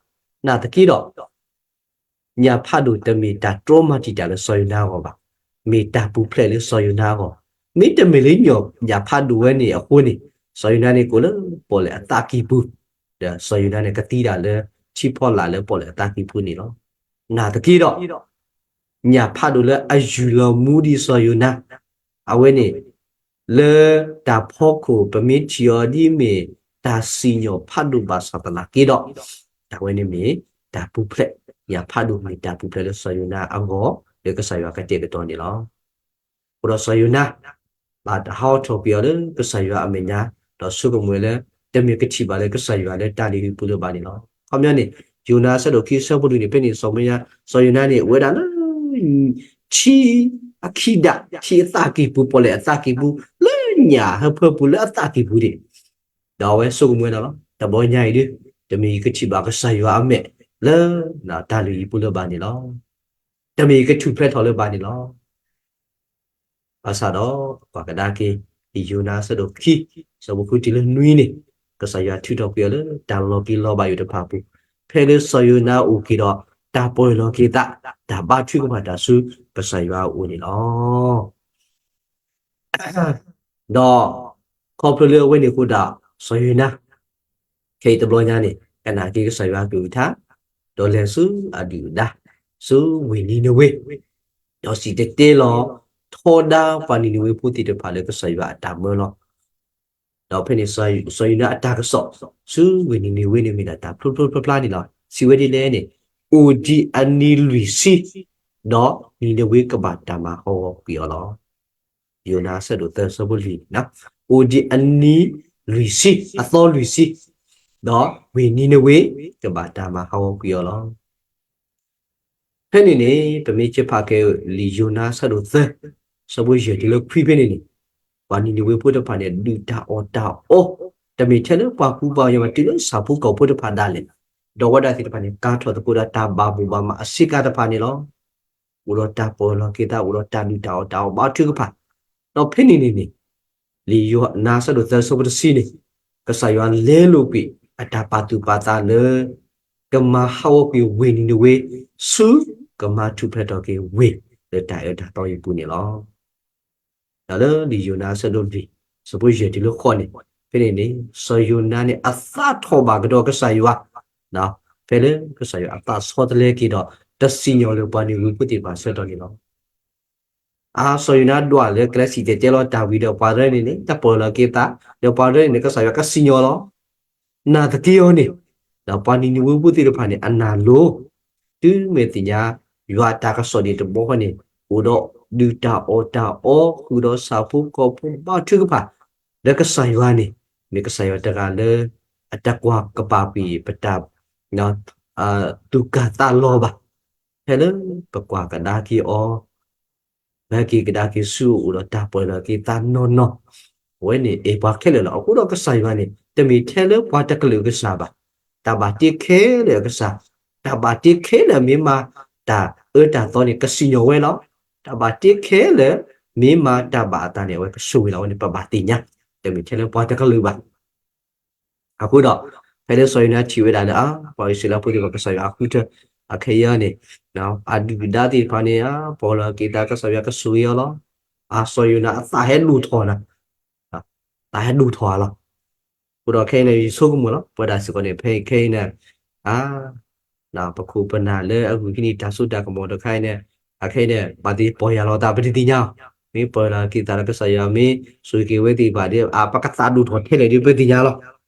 နာ်သက့ဒီး ညၣ်ဖးဒိၣ်တမ့ၢ်တၢ်တြီမၤတံာ်တာ်လၢစီၤယိၤနါအဂီၢ်ဘၣ်. မ့ၢ်တၢ်ပူၤဖျဲးလၢစီၤယိၤနါအဂီၢ်. မ့တမ့ၢ်လၢညၣ်ဖးဒိၣ်ဝဲန့ၣ်အဃိန့ၣ်, စီၤယိၤနါန့ၣ်ကအိၣ်လၢပီၣ်လဲၣ်အသးကံၢ်ပူၤ, ဒီးစီၤယိၤနါန့ၣ်ကသံဒၣ်လၢထံဖီလာ်လၢပီၣ်လဲၣ်အသးကံၢ်ပူၤန့ၣ်လီၤ. နာ်သက့ဒီး ညၣ်ဖးဒိၣ်လၢအယူၢ်လီၤမူဒံးစီၤယိၤနါ, အဝဲန့ၣ် လၢတၢ်ဖီခိၣ် ပမ့ၢ်ထံၣ်အီၤဒ်မ့ၢ်တၢ်စံၣ်ညီၣ်ဖးဒိၣ်ဘၣ်ဆၣ်သနာ်က့ဒီး, အဝဲန့ၣ်မ့ၢ်တၢ်ပူၤဖျဲး, ညၣ်ဖးဒိၣ်မ့ၢ်တၢ်ပူၤဖျဲးလၢစီၤယိၤနါအဂီၢ် လၢကစၢ်ယွၤကတဲာ်ကတီၤန့ၣ်လီၤ. အဃိဒီးစီၤယိၤနါ ဘၣ်တၢ်ဟးထီၣ်ကွံာ်အီၤလၢကစၢ်ယွၤအမဲာ်ညါ, ဒီးဆိကမိၣ်ဝဲလၢ တမ့ၢ်ကထံၣ်ဘၣ်လၢကစၢ်ယွၤလၢတၢ်လုၢ်ဟံၣ်ပူၤလၢၤဘၣ်န့ၣ်လီၤ. ခီပညီန့ၣ် ယိၤနါအဆၢဒိၣ်ခံအဆၢဖိလွံၢ်န့ၣ် ဖဲန့ၣ် စီၤယိၤနါန့ၣ် အိၣ်ဝဲဒၣ်လၢ ထံအခံဒၣ်, ထံအသးကံၢ်ပူၤ, ပီၣ်လဲၣ်အသးကံၢ်ပူၤ, လၢညၣ်ဟၢဖၢပူၤလၢအသးကံၢ်ပူၤန့ၣ်, ဒီးအဝဲဆိကမိၣ်ဝဲဒၣ်လီၤ, တဘျီညါအံၤဒုး တမ့ၢ်ယကထံၣ်ဘၣ်ကစၢ်ယွၤအမဲာ်လၢ တၢ်လုၢ်ဟံၣ်ပူၤလၢၤဘၣ်န့ၣ်လီၤ. တမ့ၢ်ယကထူၣ်ဖျဲးထီၣ်လၢၤဘၣ်န့ၣ်လီၤ. ဘၣ်ဆၣ်ဒီး ပကွၢ်ကဒါက့ၤ ယိၤနါအဆၢဒိၣ်ခံ အဆၢဖိဃုတုၤလၢနွံန့ၣ်, ကစၢ်ယွၤထုးထီၣ်ကွံာ်အီၤလၢတၢ်လီၤက့ၤလီၤဘၣ်ယိၣ်တဖၣ်အပူၤ, ဖဲလၢစီၤယိၤနါအိၣ်က့ၤဒီး တၢ်ပီၢ်ယၢ်လီၤက့ၤသး, တၢ်ဘါထုကဖၣ်တၢ်ဆူကစၢ်ယွၤအအိၣ်န့ၣ်လီၤ. ဒီးခီဖျိလၢအဝဲန့ၣ်အဃိဒီး စီၤယိၤနါ ခဲအံၤတဘျီညါန့ၣ် ကနၣ်က့ၤကစၢ်ယွၤကလုၢ်ကထါ, ဒီးလဲၤဆူအဒုၣ်အဒါ ဆူဝ့ၢ်နံၤနဝ့, ဒီးစံၣ်တဲၤတဲလီၤ ထီဒါပှၤနံၤနဝ့ဖိသ့ၣ်တဖၣ်လၢကစၢ်ယွၤအတၢ်မၢလီၤ. ဒီးဖဲန့ၣ် စီၤယိၤနါအတၢ်ကစီၣ် ဆူဝ့ၢ်နံၤနဝ့န့ၣ်မ့ၢ်ဒၣ်တၢ်ဖျိဖျိဖျါဖျါန့ၣ်လီၤ. စံးဝဲဒ်လဲၣ်န့ၣ်, အိၣ်ဒံးအနံၤလွံၢ်ဆံ, ဒီးနံၤနဝ့ကဘၣ်တၢ်မၤဟးဂီၤကွံာ်အီၤလီၤ. ယိၤနါအဆၢဒိၣ်သၢ အဆၢဖိလွံၢ်န့ၣ်, အိၣ်ဒံးအနံၤလွံၢ်ဆံ, အသီလွံၢ်ဆံ, ဒီးဝ့ၢ်နံၤနဝ့ ကဘၣ်တၢ်မၤဟးဂီၤကွံာ်အီၤလီၤ. ဖဲန့ၣ်န့ၣ် ပမ့ၢ်က့ၤဖးက့ၤလံာ်ယိၤနါအဆၢဒိၣ်သၢ အဆၢဖိယဲၢ်တုၤလၢခွံဖဲန့ၣ်န့ၣ်, ပှၤနံၤနဝ့ဖိတဖၣ်န့ၣ် ဒုၣ်တၢ်အီၣ်တၢ်အီ, တမ့ၢ်ထဲလၢပှၤကူပှၤကညီဘၣ် တုၤလၢဆၣ်ဖိကီၢ်ဖိတဖၣ်ဒၣ်လဲာ်, ဒီးအဝဲဒၣ်သ့ၣ်တဖၣ်န့ၣ် ကၤထီၣ်သကိးဒီးတၢ်ဘၣ်ဘိၣ်ဘၣ်မးအဆ့ကၤတဖၣ်န့ၣ်လီၤ. အိၣ်ဒီးတၢ်ပီၢ်ယၢ်လီၤက့ၤသး, အိၣ်ဒီးတၢ်ဒုၣ်တၢ်အီၣ်တၢ်အီဘါထုကဖၣ်, ဒီးဖဲန့ၣ်န့ၣ်န့ၣ် လံာ်ယိၤနါအဆၢဒိၣ်သၢ အဆၢဖိတဆံန့ၣ်, ကစၢ်ယွၤလဲလိာ်ကွံာ်အတၢ်ပာ်သူၣ်ပာ်သးလၢ ကမၤဟးဂီၤကွံာ်ဝ့ၢ်နံၤနဝ့ ဆူကမၤထူၣ်ဖျဲးထီၣ်က့ၤဝ့ၢ်လၢတၢ်အၢတၢ်သီအပူၤန့ၣ်လီၤ. ဒီးလၢလံာ်ယိၤနါအဆၢဒိၣ်လွံၢ် အဆၢဖိယဲၢ်တုၤလၢဃိးန့ၣ်, ဖဲန့ၣ်န့ၣ် စီၤယိၤနါန့ၣ် အသးထီၣ်ဘၣ်ကဒီးကစၢ်ယွၤ, ဖဲလၢကစၢ်ယွၤအသးဆီတလဲက့ၤဒီး တစံၣ်ညီၣ်လၢပှၤနံၤနဝ့ဖိသ့ၣ်တဖၣ်အဆၢကတီၢ်န့ၣ်လီၤ. အါ စီၤယိၤနါဒွးလၢကလဲၤစံၣ်တဲၤတဲလီၤတၢ်ဝံၤဒီးပှၤရဲန့ၣ်န့ၣ် တၢ်ပီၢ်လီၤက့ၤသး, ဒီးပှၤရဲန့ၣ်န့ၣ် ကစၢ်ယွၤကစံၣ်ညီၣ်လီၤ. နာ်သက့အီၤန့ၣ်, ဒီးပှၤနံၤနဝ့ဖိသ့ၣ်တဖၣ်န့ၣ် အနၢ်လိၤ, တုၤမ့ၢ်သ့ၣ်ညါ ယွၤအတၢ်ကစီၣ်ဒံးတဘျီဃီန့ၣ်, အိၣ်ဒီးဒုၣ်တၢ်အီၣ်တၢ်အီ ဃုာ်ဒီးဆၣ်ဖိကီၢ်ဖိဘါထုကဖၣ်, လၢကစၢ်ယွၤန့ၣ် မ့ၢ်ကစၢ်ယွၤတဂၤလၢ အတကွၢ်ကပၤကွံာ်ပတၢ် သူၣ်ကၢ်သးလီၤဘၣ်. ဖဲလၢပကွၢ်ကဒါက့ၤအီၤ မၤက့ၤကဒါက့ၤဆူအအိၣ်ဒီးတၢ်ပီၢ်လီၤက့ၤသးနီၢ်နီၢ်, အဝဲန့ၣ်အဲၣ်ပှၤခဲလၢာ်လီၤ. အဃိဒီးကစၢ်ယွၤန့ၣ် တမ့ၢ်ထဲလၢပှၤတကလုာ်အကစၢ်ဘၣ်. တၢ်ဘၣ်တ့ခဲလၢာ်အကစၢ်, တၢ်ဘၣ်တ့ခဲလၢာ်မ့ၢ်မၤတၢ်အၢတၢ်သီန့ၣ် ကစံၣ်ညီၣ်ဝဲလီၤ. တၢ်ဘၣ်တ့ခဲလၢာ်မ့ၢ်မၤတၢ်ဘၣ်အသးန့ၣ် အဝဲကဆိၣ်ဂ့ၤလီၤ. အဝဲန့ၣ်ပဘၣ်သ့ၣ်ညါ, တမ့ၢ်ထဲလၢပှၤတကလုာ်ဘၣ်. အဃိဒီး ဖဲလၢစီၤယိၤနါထံၣ်ဝဲဒၣ်လၢ အါ ပှၤအံၣ်စရ့လးဖိသ့ၣ်တဖၣ် ကစၢ်ယွၤအဃုထၢ အခဲအံၤန့ၣ် အဒုၣ်အဒါသ့ၣ်တဖၣ်န့ၣ် အပီၢ်လီၤက့ၤသး ကစၢ်ယွၤကဆိၣ်ဂ့ၤအီၤလီၤ. အါ စီၤယိၤနါအသးဟဲဒိၣ်ထီၣ်နၤ, သးဟဲဒိၣ်ထီၣ်ဧါလီၤ. အဃိဒီးခဲအံၤန့ၣ် ယဆိကမိၣ်လီၤ ပဝဲဒၣ်စ့ၢ်ကီးန့ၣ် ဖဲခဲအံၤန့ၣ် အါ ပခိၣ်ပနၢ်လၢအဂုာ်ဟံးန့ၢ်တၢ်စိတၢ်ကမီၤတခါအံၤန့ၣ်, အခဲအံၤန့ၣ် ဘၣ်သ့ၣ်ပီၢ်ယၢ်လီၤသး ပတသ့ၣ်ညါအီၤ, မ့ၢ်ပီၢ်ယၢ်လီၤက့ၤသးဒီး ကစၢ်ယွၤမ့ၢ်ဆိၣ်ဂ့ၤက့ၤဝဲသ့ၣ်တဖၣ်ဒီး ပကသးဒိၣ်ထီၣ်ထဲလဲၣ်ဒီး ပတသ့ၣ်ညါလီၤ.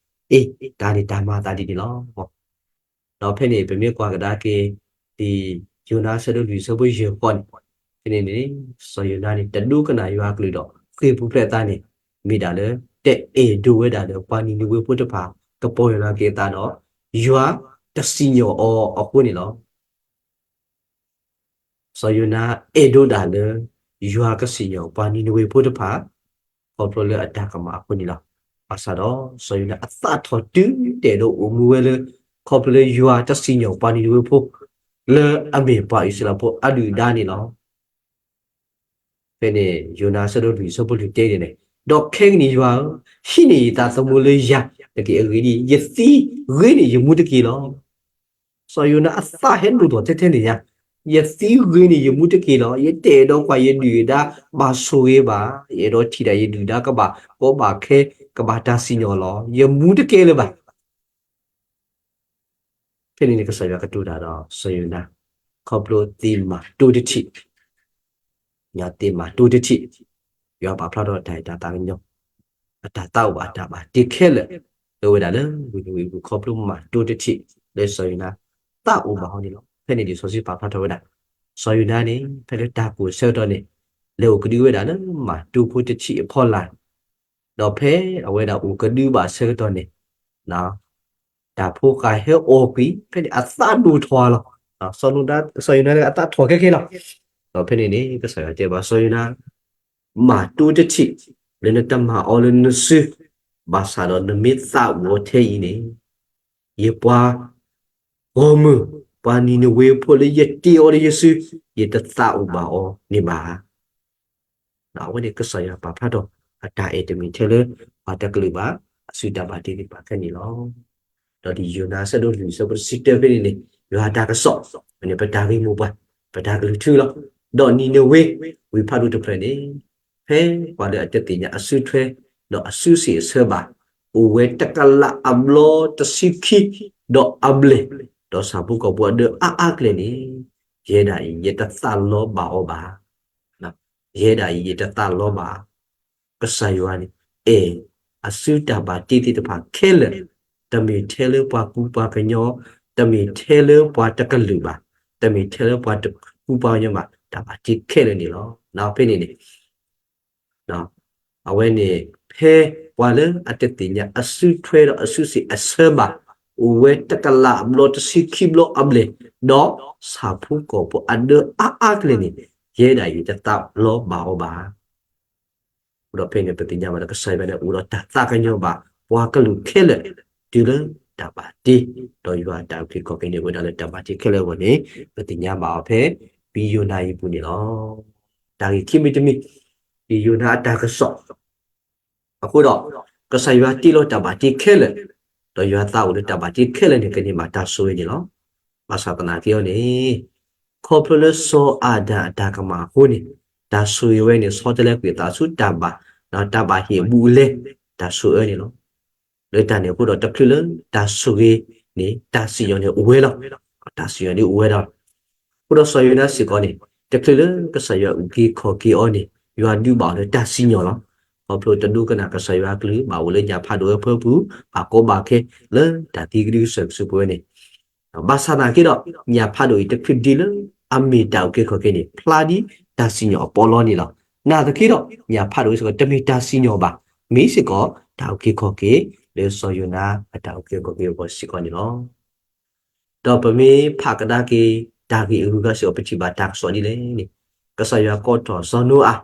အ့ တၢ်န့ၣ်တၢ်မၤအသးဒ်န့ၣ်လီၤ. ဒီးဖဲန့ၣ် ပမ့ၢ်ကွၢ်ကဒါက့ၤ ဒ်ယိၤနါအဆၢဒိၣ်လွံၢ်အဆၢဖိယဲၢ်ဃီန့ၣ်, ဖဲန့ၣ်န့ၣ် စီၤယိၤနါန့ၣ် တဒိကနၣ်ယွၤအကလုၢ်ဒီး ဃ့ၢ်ပူၤဖျဲးအသးန့ၣ် မ့ၢ်ဒၣ်လၢ တအဲၣ်ဒိးဝဲဒၣ်လၢပှၤနံၤနဝ့ဖိတဖၣ် ကပီၢ်ယၢ်လီၤက့ၤအသးဒီး ယွၤတစံၣ်ညီၣ်အီၤအဃိန့ၣ်လီၤ. စီၤယိၤနါအဲၣ်ဒိးဒၣ်လၢ ယွၤကစံၣ်ညီၣ်ပှၤနံၤနဝ့ဖိတဖၣ် ခီဖျိလၢအတၢ်ကမၣ်အဃိန့ၣ်လီၤ. ဘၣ်ဆၣ်ဒီး စီၤယိၤနါအသးထီၣ်တုၤတအဲၣ်ဒိးအိၣ်မူဝဲလၢ ခီဖျိလၢယွၤတစံၣ်ညီၣ်ပှၤနံၤနဝ့ဖိ လၢအမ့ၢ်ပှၤအံၣ်စရ့လးဖိအဒုၣ်အဒါန့ၣ်လီၤ. ဖဲန့ၣ် ယိၤနါအဆၢဒိၣ်လွံၢ်အဆၢဖိလွံၢ်တဲန့ၣ်န့ၣ်, ဒီးခဲကနံၣ်ယွၤဧၢ, ဟံးန့ၢ်ယသးသမူလၢယၤတက့ၢ်. အဂ့ၢ်ဒ်အံၤ, ယသံဂ့ၤန့ၢ်ယမူတက့ၢ်လီၤ. စီၤယိၤနါအသးဟဲဒိၣ်ထီၣ်ထဲထဲန့ၣ်ညါ, ယသံဂ့ၤန့ၢ်ယမူတက့ၢ်လီၤ. ယတအဲၣ်ဒိးကွၢ်ယဒုၣ်ယဒါဘၣ်ဆိၣ်ဂ့ၤဘၣ်. ယအဲၣ်ဒိးထံၣ်ဒၣ်ယဒုၣ်ဒါကဘၣ်ကီဘၣ်ခဲ, ကဘၣ်တၢ်စံၣ်ညီၣ်လီၤ. ယမူတကဲလၢၤဘၣ်. ဖဲန့ၣ်န့ၣ် ကစၢ်ယွၤကတိၤတၢ်ဒီးစီၤယိၤနါ, ခီဖျိသ့မၤတိတထံၣ်, သ့မၤတိတထံၣ်, ယွၤပာ်ဖျါထီၣ်တၢ်အဲၣ်တၢ်သးကညီၤ, အတၢ်သးအိၣ်ဘၣ်တၢ်ဘၣ်တ့ခဲလၢာ်, လၢဝဲဒၣ်လၢဝ့ၢ်နံၤဝ့ၢ်ပူၤ ခီဖျိမၤတိတထံၣ် လၢစီၤယိၤနါသးအိၣ်ဘၣ်အီၤန့ၣ်လီၤ. ဖဲန့ၣ်လံာ်စီဆှံပာ်ဖျါထီၣ်ဝဲဒၣ်, စီၤယိၤနါန့ၣ် ဖဲလၢတၢ်ကိၢ်ဆၢကတီၢ်န့ၣ် လဲၤအိၣ်ကဒုဝဲဒၣ်လၢမၤတိဖိတထံၣ်အဖီလာ်, ဒီးဖဲအဝဲဒၣ်အိၣ်ကဒုဘၣ်ဆၢကတီၢ်န့ၣ် တၢ်ဖိဃာ်ဟဲအီၣ်ကွံာ် ဖဲန့ၣ်အသးဒိၣ်ထီၣ်လီၤ. စီၤယိၤနါအသးထီၣ်ခဲခဲလီၤ. ဒီးဖဲန့ၣ်န့ၣ် ကစၢ်ယွၤတဲဘၣ်စီၤယိၤနါ, မၤတိတထံၣ် လၢနတမၤအီၤလၢနစု, ဘၣ်ဆၣ်ဒီးနမ့ၢ်သးအိၣ်အီၤထဲအံၤန့ၣ်, ယပှၤဂီၢ်မုၢ် ပှၤနံၤနဝ့ဖိလၢယတ့အီၤလၢယစု, ယတသးအိၣ်ဘၣ်အီၤန့ၣ်ဘၣ်. အဝဲန့ၣ်ကစၢ်ယွၤပာ်ဖျါထီၣ် အတၢ်အဲၣ်တမ့ၢ်ထဲလၢ ပှၤတကလုာ်ဘၣ်, အစုတၢ်ဘၣ်တ့သ့ၣ်တဖၣ်ခဲန့ၣ်လီၤ. ဒီးဒ်ယိၤနါအဆၢဒိၣ်လွံၢ်အဆၢဖိတဆံတၢဖဲန့ၣ်န့ၣ် ယွၤအတၢ်ကစီၣ်, မ့ၢ်န့ၣ်ပတၢ်ဂ့ၢ်မိၢ်ပှၢ်, ပတၢ်ကလုၢ်ထူလီၤ. ဒီးနံၤနဝ့ ဝ့ၢ်ဖးဒိၣ်တဖျၢၣ်န့ၣ်, ဖဲပှၤလၢအတသ့ၣ်ညါအစုထွဲ ဒီးအစုစ့ၣ်အဆၢဘၣ်, အိၣ်ဝဲတကလးအဘျီတဆံခံ ဒီးအဘျဲၣ်, ဒီးဆၣ်ဖိကီၢ်ဖိအဒၢအါအါကျဲန့ၣ်, ယဲဒၣ်အံၤ ယတသးလီဘၣ်အီၤဘၣ်. ယဲဒၣ်အံၤ ယတသးလီဘၣ်. ကစၢ်ယွၤန့ၣ် အဲၣ်အစုတၢ်ဘၣ်တ့သ့ၣ်တဖၣ်ခဲလၢာ်, တမ့ၢ်ထဲလၢပှၤကူပှၤကညီ, တမ့ၢ်ထဲလၢပှၤတကလုာ်ဘၣ်, တမ့ၢ်ထဲလၢပှၤတကူပှၤကညီဘၣ်, တၢ်ဘၣ်တ့ခဲလၢာ်န့ၣ်လီၤ. ဖဲန့ၣ်န့ၣ် အဝဲန့ၣ် ဖဲပှၤလၢအတသ့ၣ်ညါအစုထွဲဒီးအစုစ့ၣ်အဆၢဘၣ်, အိၣ်ဝဲတကလးအဘျီတဆံခံဘျီအဘျဲၣ်, ဒီးဆၣ်ဖိကီၢ်ဖိအဒၢအါအါကျဲန့ၣ်, ယဲဒၣ်အံၤ ယတသးလီဘၣ်အီၤဘၣ်. အဃိဒီးဖဲန့ၣ် ပသ့ၣ်ညါဘၣ်လၢကစၢ်ယွၤန့ၣ် အိၣ်ဒီးတၢ်သးကညီၤဘၣ်ပှၤကလုာ်ခဲလၢာ် တုၤလၢတၢ်ဘၣ်တ့, ဒီးယွၤအတၢ်အုၣ်က့ၤခီၣ်က့ၤန့ၣ် အိၣ်ဝဲဒၣ်လၢတၢ်ဘၣ်တ့ခဲလၢာ်အဂီၢ်န့ၣ် ပသ့ၣ်ညါဘၣ်အီၤဖဲ ဖဲယိၤနါအပူၤန့ၣ်လီၤ. တၢ်ဂ့ၢ်ခံမံၤတမံၤ, ဒ်ယိၤနါအတၢ်ကစီၣ် အဃိဒီး ကစၢ်ယွၤတ့လီၤတၢ်ဘၣ်တ့ခဲလၢာ်, ဒီးယွၤသးအိၣ်လၢတၢ်ဘၣ်တ့ခဲလၢာ်န့ၣ် ကန့ၢ်ဘၣ်တၢ်ဆိၣ်ဂ့ၤန့ၣ်လီၤ. ဘၣ်ဆၣ်သနာ်က့အီၤန့ၣ်, ခီဖျိလၢစီၤအၤဒၣ်အတၢ်ကမၣ်အဃိန့ၣ်, တၢ်ဆိၣ်ဂ့ၤဝဲန့ၣ် ဆီတလဲကွံာ်အသးဆူတၢ်ဘၣ်, ဒီးတၢ်ဘၣ်ဟ့ၣ်အဘူးအလဲ တၢ်ဆိၣ်အၢန့ၣ်လီၤ. လၢတၢ်န့ၣ်အဃိဒီး တချုးလၢတၢ်ဆိၣ်ဂ့ၤန့ၣ် တၢ်စံၣ်ညီၣ်န့ၣ်အိၣ်ဝဲလီၤ. တၢ်စံၣ်ညီၣ်န့ၣ်အိၣ်ဝဲလီၤ. အဃိဒီးစီၤယိၤနါစ့ၢ်ကီးန့ၣ် တချုးလၢကစၢ်ယွၤအုၣ်က့ၤခီၣ်က့ၤအီၤန့ၣ် ယွၤဒုးဘၣ်အီၤလၢတၢ်စံၣ်ညီၣ်လီၤ. ခီဖျိတဒိကနၣ်ကစၢ်ယွၤအကလုၢ် ဘၣ်အိၣ်လၢညၣ်ဖးဒိၣ်ဝဲအဖၢပူၤ ဘၣ်ကီဘၣ်ခဲလၢတၢ်သံကဒုကစၢၢ်ကစူးပဝဲန့ၣ် ဘၣ်ဆၣ်သနာ်က့ဒီး ညၣ်ဖးဒိၣ်အံၤတချုးဒ်လၢအမ့ၢ်တၢ်အုၣ်က့ၤခီၣ်က့ၤန့ၣ် ဖျါဒ်တၢ်စံၣ်ညီၣ်အပီးလီန့ၣ်လီၤ. နာ်သက့ဒီး ညၣ်ဖးဒိၣ်အံၤစ့ၢ်ကီး တမ့ၢ်တၢ်စံၣ်ညီၣ်ဘၣ်, မ့ၢ်စ့ၢ်ကီးတၢ်အုၣ်က့ၤခီၣ်က့ၤ လၢစီၤယိၤနါအတၢ်အုၣ်က့ၤခီၣ်က့ၤအဂီၢ်စ့ၢ်ကီးန့ၣ်လီၤ. ဒီးပမ့ၢ်ဖးကဒါက့ၤ တၢ်ဂ့ၢ်အဂုၤအဂၤစ့ၢ်ကီး ပထံၣ်ဘၣ်တၢ်ကစီၣ်ဒ်လဲၣ်န့ၣ်, ကစၢ်ယွၤကိးထီၣ်စီၤနိအၤ,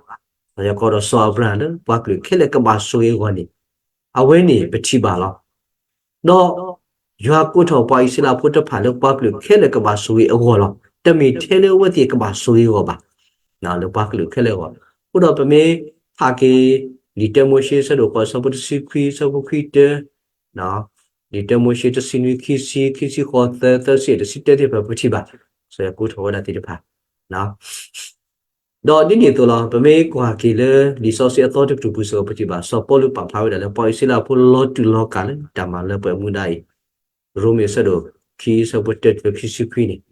ကစၢ်ယွၤကိးထီၣ်စီၤအၤဘြၤဟၣ်လၢပှၤကလုာ်ခဲလၢာ်ကဘၣ်ဆိၣ်ဂ့ၤအဂီၢ်န့ၣ်, အဝဲန့ၣ်ပထံၣ်ဘၣ်လီၤ. ဒီးယွၤကိးထီၣ်ပှၤအံၣ်စရ့လးဖိတဖၣ်လၢပှၤကလုာ်ခဲလၢာ်ကဘၣ်ဆိၣ်ဂ့ၤအဂီၢ်လီၤ. တမ့ၢ်ထဲလၢအဝဲသ့ၣ်ကဘၣ်ဆိၣ်ဂ့ၤအဂီၢ်ဘၣ်, လၢပှၤကလုာ်ခဲလၢာ်အဂီၢ်. အဃိဒီးပမ့ၢ်ဖးက့ၤ လံာ်တၢမိၤၡ့ အဆၢဒိၣ်ဃိး အဆၢဖိတဆံခွံ အဆၢဖိခွံတၢ, လံာ်တၢမိၤၡ့ တဆံနွံ ခံဆံ ခံဆံဃိး သၢ သၢဆံ တဆံတၢသ့ၣ်တဖၣ် ပထံၣ်ဘၣ် ကစၢ်ယွၤကိးထီၣ်ဝဲဒၣ်သ့ၣ်တဖၣ် ဒီးဒ်န့ၣ်အသိးလီၤ. ပမ့ၢ်ကွၢ်က့ၤလၢ လံာ်စီဆှံအသီတကတြူၢ်ပူၤစ့ၢ်ကီး ပထံၣ်ဘၣ် စီၤပီလူးပာ်ဖျါဝဲဒၣ်လၢ ပှၤအံၣ်စရ့လးဖိလီၤတူာ်လီၤကာ်လၢတၢ်မၤလၢပှဲၤမူဒါအံၤ, ရိမ့ၤအဆၢဒိၣ် ခံဆၢဖိတၢတုၤလၢခံဆံခွံန့ၣ်,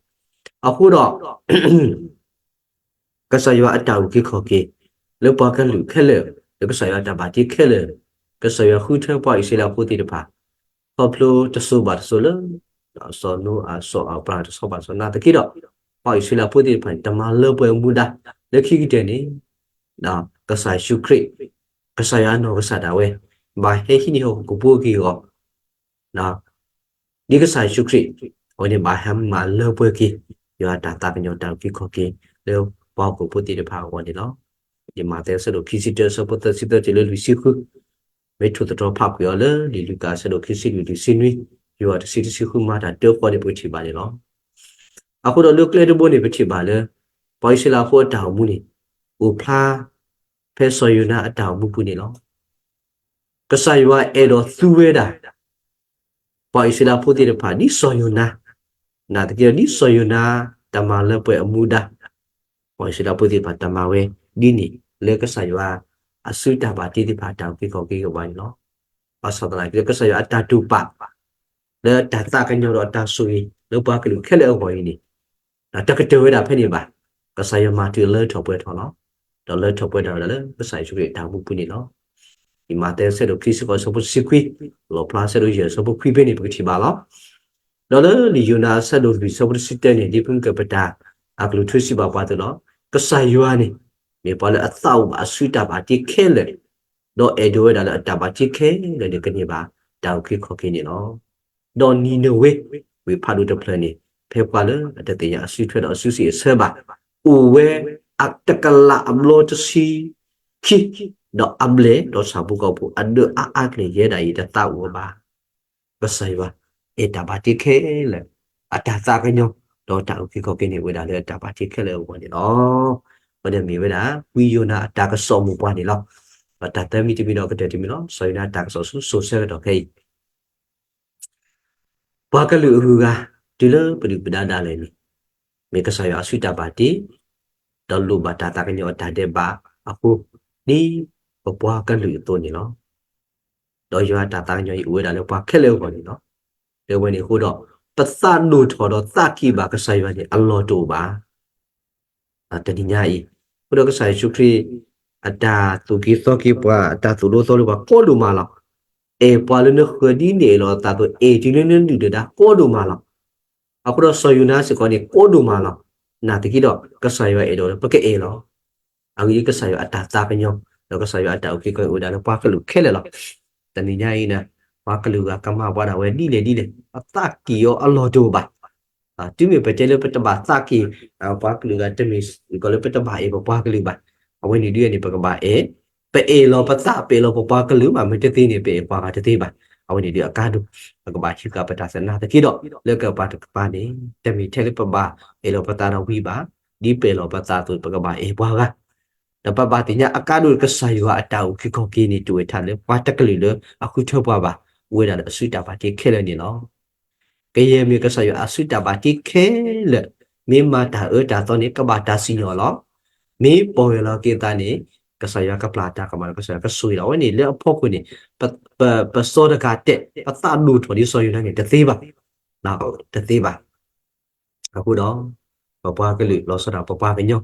အဃိဒီး ကစၢ်ယွၤအတၢ်အုၣ်က့ၤခီၣ်က့ၤ လၢပှၤကလုာ်ခဲလၢာ်, လၢကစၢ်ယွၤအတၢ်ဘၣ်တ့ခဲလၢာ်, ကစၢ်ယွၤဃုထၢပှၤအံၣ်စရ့လးဖိသ့ၣ်တဖၣ် ခီဖျိတစိၤဘၣ်တစိၤလၢ စီၤနိအၤ စီၤအၤဘြၤဟၣ် တစိၤဘၣ်တစိၤနာ်သက့ဒီး, ပှၤအံၣ်စရ့လးဖိသ့ၣ်တဖၣ်န့ၣ် တမၤလၢပှဲၤအမူဒါ လၢခံကတၢၢ်န့ၣ် ကစၢ်ယ့ၣ်ၡူးခရံာ်, ကစၢ်ယွၤအနီၢ်ကစၢ်ဒၣ်ဝဲ ဘၣ်ဟဲဟံးန့ၢ်ဟီၣ်ခိၣ်ကပူၤအက့ၢ်အဂီၤ ဒ်ကစၢ်ယ့ၣ်ၡူးခရံာ် အဝဲန့ၣ်ဘၣ်ဟဲမၤလၢပှဲၤက့ၤ ယွၤအတၢ်သးကညီၤတၢ်အုၣ်က့ၤခီၣ်က့ၤ လၢပှၤဟီၣ်ခိၣ်ဖိသ့ၣ်တဖၣ်အဂီၢ်န့ၣ်လီၤ. ယမးသဲအဆၢဒိၣ်ခံဆံတၢ အဆၢဖိသၢဆံသၢတုၤလၢလွံၢ်ဆံဃု, မ့ၢ်ထိၣ်သတြီၤဖးကွံာ်အီၤလၢလံာ်လူၤကၣ်အဆၢဒိၣ်ခံဆံလွံၢ် လွံၢ်ဆံနွံ, ယွၤတဆံတဆံဃုမၤတၢ်တၢဃီန့ၣ် ပကထံၣ်ဘၣ်န့ၣ်လီၤ. အဃိဒီးလၢကျဲတဘိန့ၣ် ပထံၣ်ဘၣ်လၢ ပှၤအံၣ်စရ့လးဖိအတၢ်အိၣ်မူန့ၣ် အိၣ်ဖျါ ဖဲစီၤယိၤနါအတၢ်အိၣ်မူပူၤန့ၣ်လီၤ. ကစၢ်ယွၤအဲၣ်ဒိးသူဝဲဒၣ် ပှၤအံၣ်စရ့လးဖိသ့ၣ်တဖၣ် ဒ်စီၤယိၤနါ, နာ်သက့ဒီး ဒ်စီၤယိၤနါ တမၤလၢပှဲၤအမူဒါ ပှၤအံၣ်စရ့လးဖိသ့ၣ်တဖၣ်တမၤဝဲဒ်န့ၣ် လၢကစၢ်ယွၤအစုတၢ်ဘၣ်တ့သ့ၣ်တဖၣ်အတၢ်အုၣ်က့ၤခီၣ်က့ၤအဂီၢ်န့ၣ်လီၤ. ဘၣ်ဆၣ်သနာ်က့ဒီး ကစၢ်ယွၤအတၢ်တိာ်ပာ် လၢအတၢ်သးကညီၤဒီးအတၢ်ဆိၣ်ဂ့ၤ လၢပှၤကလုာ်ခဲလၢာ်အဂီၢ်အံၤန့ၣ် တကတၢၢ်ဝဲဒၣ်ဖဲန့ၣ်ဘၣ်. ကစၢ်ယွၤမၤတုၤလၢထီၣ်ပှဲၤထီၣ်လီၤ. ဒီးလၢထီၣ်ပှဲၤထီၣ်ဝဲဒၣ်လၢကစၢ်ယ့ၣ်ၡူးခရံာ်အတၢ်အိၣ်မူပူၤန့ၣ်လီၤ. ယမးသဲအဆၢဒိၣ်ခံဆံဃိး အဆၢဖိတဆံခွံ, လီၣ်ဖျါအဆၢဒိၣ်ယဲၢ် အဆၢဖိခွံဖဲန့ၣ် ပကထံၣ်ဘၣ်လီၤ. ဒီးလၢလံာ်ယိၤနါအဆၢဒိၣ်လွံၢ် အဆၢဖိတဆံတၢန့ၣ် ဒ်ဖုကပတၢ်အကလုၢ်ထူစံးဘၣ်ပှၤအသိးလီၤ. ကစၢ်ယွၤန့ၣ် မ့ၢ်ပှၤလၢအသးအိၣ်ဘၣ်အစုတၢ်ဘၣ်တ့ခဲလၢာ်, ဒီးအဲၣ်ဒိးဝဲဒၣ်လၢအတၢ်ဘၣ်တ့ခဲလၢာ်န့ၣ် ကန့ၢ်ဘၣ်တၢ်အုၣ်က့ၤခီၣ်က့ၤန့ၣ်လီၤ. ဒီးနံၤနဝ့ ဝ့ၢ်ဖးဒိၣ်တဖျၢၣ်န့ၣ် ဖဲပှၤလၢအတသ့ၣ်ညါအစုထွဲဒီးအစုစ့ၣ်အဆၢဘၣ်, အိၣ်ဝဲအတကလးအဘျီတဆံခံ, ဒီးအဘျဲၣ်ဒီးဆၣ်ဖိကီၢ်ဖိအဒၢးအါအါကလဲာ် ယဲဒၣ်အံၤတသးအိၣ်ဘၣ်. ကစၢ်ယွၤအဲၣ်တၢ်ဘၣ်တ့ခဲလၢာ်, အတၢ်သးကညီၤ ဒီးတၢ်အုၣ်က့ၤခီၣ်က့ၤန့ၣ် အိၣ်ဝဲဒၣ်လၢအတၢ်ဘၣ်တ့ခဲလၢာ်အဂီၢ်န့ၣ်လီၤ. အဝဲန့ၣ်မ့ၢ်ဝဲဒၣ် ဝံယိၤနါအတၢ်ကစီၣ်မိၢ်ပှၢ်န့ၣ်လီၤ. ဒီးတၢ်သၢမံၤတမံၤဒီးကတၢၢ်တမံၤလီၤ. စီၤယိၤနါတၢ်ကစီၣ်ဆူစိၤဆၢကတီၢ်ခဲအံၤ ပှၤကလုာ်အဂုၤအဂၤ တုၤလၢပဒုၣ်ပဒါဒၣ်လဲာ်န့ၣ် မ့ၢ်ကစၢ်ယွၤအစုတၢ်ဘၣ်တ့, ဒီးလိၣ်ဘၣ်တၢ်သးကညီၤအတၢ်ဒဲးဘးအဃိ, ဒ်ပပှၤကလုာ်အသိးန့ၣ်လီၤ. ဒီးယွၤအတၢ်သးကညီၤအံၤအိၣ်ဝဲဒၣ်လၢပှၤခဲလၢာ်အဂီၢ်န့ၣ်လီၤ. လၢအဝဲန့ၣ်အဃိဒီး ပသးဒိၣ်ထီၣ်ဒီးသးကံၢ်ဘၣ်ကစၢ်ယွၤန့ၣ် အလီၢ်တအိၣ်ဘၣ်. တနံၤညါအံၤ, အဃိဒီးကစၢ်ယ့ၣ်ၡူးခရံာ် အတၢ်သူၣ်က့ၤသီက့ၤပှၤ အတၢ်သိၣ်လိသီလိပှၤကိးဒိၣ်မးလီၤ. အဲၣ်ပှၤလၢနဃၢၤဒ်နအဲၣ်လီၤအသးအသိး အဲၣ်တုၤလၢနဒုၣ်နဒါကိးဒိၣ်မးလီၤ. အဃိဒီးစီၤယိၤနါစ့ၢ်ကီးန့ၣ် ကိးဒိၣ်မးလီၤ. နာ်သက့ဒီး ကစၢ်ယွၤအဲၣ်ဒိးလၢပကအဲၣ်လီၤ. အဂ့ၢ်ဒ်အံၤ, ကစၢ်ယွၤအတၢ်သးကညီၤ ဒီးကစၢ်ယွၤအတၢ်အုၣ်က့ၤခီၣ်က့ၤအိၣ်ဝဲဒၣ်လၢပှၤကလုာ်ခဲလၢာ်လီၤ. တနံၤညါအံၤန့ၣ် ပှၤကလုာ်ဂၤကမၤပှၤဒၣ်ဝဲဒ်လဲၣ်ဒ်လဲၣ် ပသးကံၢ်အီၤအလီၢ်တအိၣ်ဘၣ်. တုၤမ့ၢ်ပတဲလၢပတဘၣ်သးကံၢ် ပှၤကလုာ်ဂၤ တမ့ၢ်စ့ၢ်ကီးလၢပတဘၣ်အဲၣ်ပပှၤကလုာ်ဘၣ်. အဝဲန့ၣ်ဒ်အံၤန့ၣ် ပကဘၣ်အဲၣ်, ပအဲၣ်လီၤပသး ပအဲၣ်လီၤပပှၤကလုာ်ဘၣ်, မ့ၢ်တသ့န့ၣ် ပအဲၣ်ပှၤဂၤတသ့ဘၣ်. အဝဲန့ၣ်ဒ်အကါဒိၣ် ပကဘၣ်ဟံးဃာ်ပတၢ်သနာ်သက့ဒီး လၢကပၤတကပၤန့ၣ် တမ့ၢ်ထဲလၢပဘၣ်အဲၣ်လီၤပသးဒီးဝံဘၣ်, ဒ်ပအဲၣ်လီၤပသးအသိး ပကဘၣ်အဲၣ်ပှၤဂၤ ဒီးပဘၣ်သ့ၣ်ညါအကါဒိၣ် ကစၢ်ယွၤအတၢ်အုၣ်က့ၤခီၣ်က့ၤန့ၣ် တအိၣ်ထဲလၢပှၤတကလုာ်လၢအဃုထၢပှၤဘၣ်, အိၣ်ဝဲဒၣ်လၢအစုတၢ်ဘၣ်တ့ခဲလၢာ်န့ၣ်လီၤ. ကယဲၢ်မ့ၢ်ကစၢ်ယွၤအစုတၢ်ဘၣ်တ့ခဲလၢာ်, မ့ၢ်မၤတၢ်အၢတၢ်သီန့ၣ် ကဘၣ်တၢ်စံၣ်ညီၣ်လီၤ. မ့ၢ်ပီၢ်ယၢ်လီၤက့ၤအသးန့ၣ် ကစၢ်ယွၤကပျၢ်တၢ်ကမၣ်ဒီး ကစၢ်ယွၤကဆိၣ်ဂ့ၤလီၤ. အဝဲန့ၣ်လၢအဖီခိၣ်န့ၣ် ပစီတဂၤတဲာ် ပသးဒိၣ်ထီၣ်ဒ်စီၤယိၤနါန့ၣ် တသ့ဘၣ်, တသ့ဘၣ်. အဃိဒီး ပပှၤကလုာ် လီၤဆီဒၣ်ပပှၤကညီ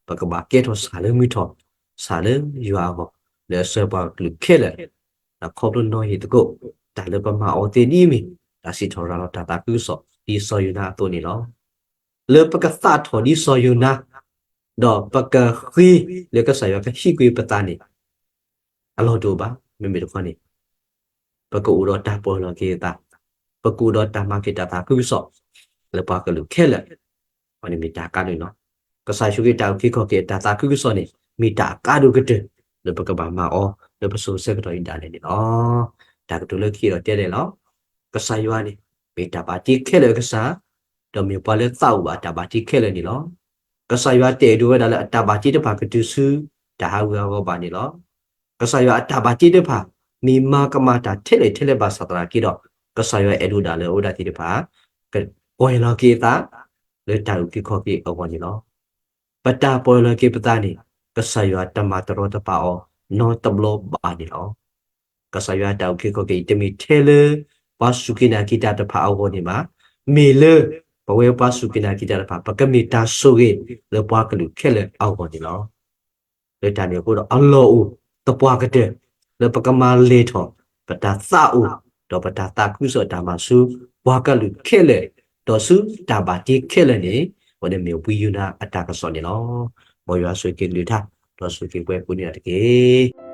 ပကဘၣ်ကဲထီၣ်ဆၣ်လၢမုၢ်ထီၣ်, ဆၣ်လၢယွၤအဂီၢ်, လၢအဆှၢပှၤကလုာ်ခဲလၢာ်, ဒီးခီဖျိနီၣ်ဂံၢ်သကိး တၢ်လၢပမၤအီၤသ့ဒ်အမ့ၢ် တၢ်စံးထီၣ်ရၤလီၤတၢ်သးခုကစီၣ် ဒ်စီၤယိၤနါအသိးန့ၣ်လီၤ. လၢပကသးထီၣ်ဒ်စီၤယိၤနါ, ဒီးပကဃ့လၢကစၢ်ယွၤကဟံးကွံာ်ပသးန့ၣ် အလီၢ်တအိၣ်ဘၣ်. မ့မ့ၢ်တခီန့ၣ် ပကအိၣ်ဒီးတၢ်ပီၢ်ယၢ်လီၤက့ၤအသး, ပကအိၣ်ဒီးတၢ်မၤက့ၤတၢ်သးခုကစီၣ် လၢပှၤကလုာ်ခဲလၢာ်, အဝဲန့ၣ်မ့ၢ်တၢ်ကါဒိၣ်လီၤ. ကစၢ်ယ့ၣ်ၡူးခရံာ်တၢ်အုၣ်က့ၤခီၣ်က့ၤအတၢ်သးခုကစီၣ်န့ၣ် မ့ၢ်တၢ်အကါဒိၣ်ကတၢၢ် လၢပကဘၣ်မၤအီၤ လၢပစိၤဆၢကတီၢ်အံၤဒၣ်လဲာ်န့ၣ်လီၤ. တၢ်ကတိၤလၢခံဒီးတဲဒ်လဲၣ်လီၤ. ကစၢ်ယွၤန့ၣ် မ့ၢ်တၢ်ဘၣ်တ့ခဲလၢာ်အကစၢ်, ဒီးမ့ၢ်ပှၤလၢသးအိၣ်ဘၣ်တၢ်ဘၣ်တ့ခဲလၢာ်န့ၣ်လီၤ. ကစၢ်ယွၤတအဲၣ်ဒိးဝဲဒၣ်လၢအတၢ်ဘၣ်တ့တဖၣ်ကတုၤဆူတၢ်ဟးဂူာ်ဟးဂီၤဘၣ်န့ၣ်လီၤ. ကစၢ်ယွၤအတၢ်ဘၣ်တ့တဖၣ် မ့ၢ်မၤကမၣ်တၢ်ထဲလဲၣ်ထဲလဲၣ်ဘၣ်ဆၣ်သနာ်က့ဒီး ကစၢ်ယွၤအဲၣ်ဒိးဒၣ်လၢအဝဲဒၣ်သ့ၣ်တဖၣ် ကပီၢ်ယၢ်လီၤက့ၤအသး လၢတၢ်အုၣ်က့ၤခီၣ်က့ၤအဂီၢ်န့ၣ်လီၤ. ပတၢ်ပီၢ်ယၢ်လီၤက့ၤပသးန့ၣ် ကစၢ်ယွၤတမၤတရီတပါအီၤနီတဘျီဘၣ်န့ၣ်လီၤ. ကစၢ်ယွၤအတၢ်အုၣ်က့ၤခီၣ်က့ၤအံၤ တမ့ၢ်ထဲလၢ ပှၤစူၢ်က့ၤနာ်က့ၤတၢ်တဖၣ်အဂီၢ်န့ၣ်ဘၣ်. မ့ၢ်လၢ ပဝဲပှၤစူၢ်က့ၤနာ်က့ၤတၢ်တဖၣ် ပကမ့ၢ်တၢ်ဆိၣ်ဂ့ၤလၢပှၤကလုာ်ခဲလၢာ်အဂီၢ်န့ၣ်လီၤ. လၢတၢ်န့ၣ်အဃိဒီး အလီၢ်အိၣ်သပှၢ်ကတၢၢ် လၢပကမၤလဲၢ်ထီၣ် ပတၢ်သးအိၣ် ဒီးပတၢ်သးခုကစီၣ်တၢ်မၤဆူ ပှၤကလုာ်ခဲလၢာ် ဒီးဆူတၢ်ဘၣ်တ့ခဲလၢာ်န့ၣ် အဝဲန့ၣ်မ့ၢ်ဝံယိၤနါအတၢ်ကစီၣ်န့ၣ်လီၤ. မ်ယွၤဆိၣ်ဂ့ၤက့ၤကလုၢ်ကထါ ဒီးဆိၣ်ဂ့ၤက့ၤပှၤကိးဂၤဒဲးတက့ၢ်.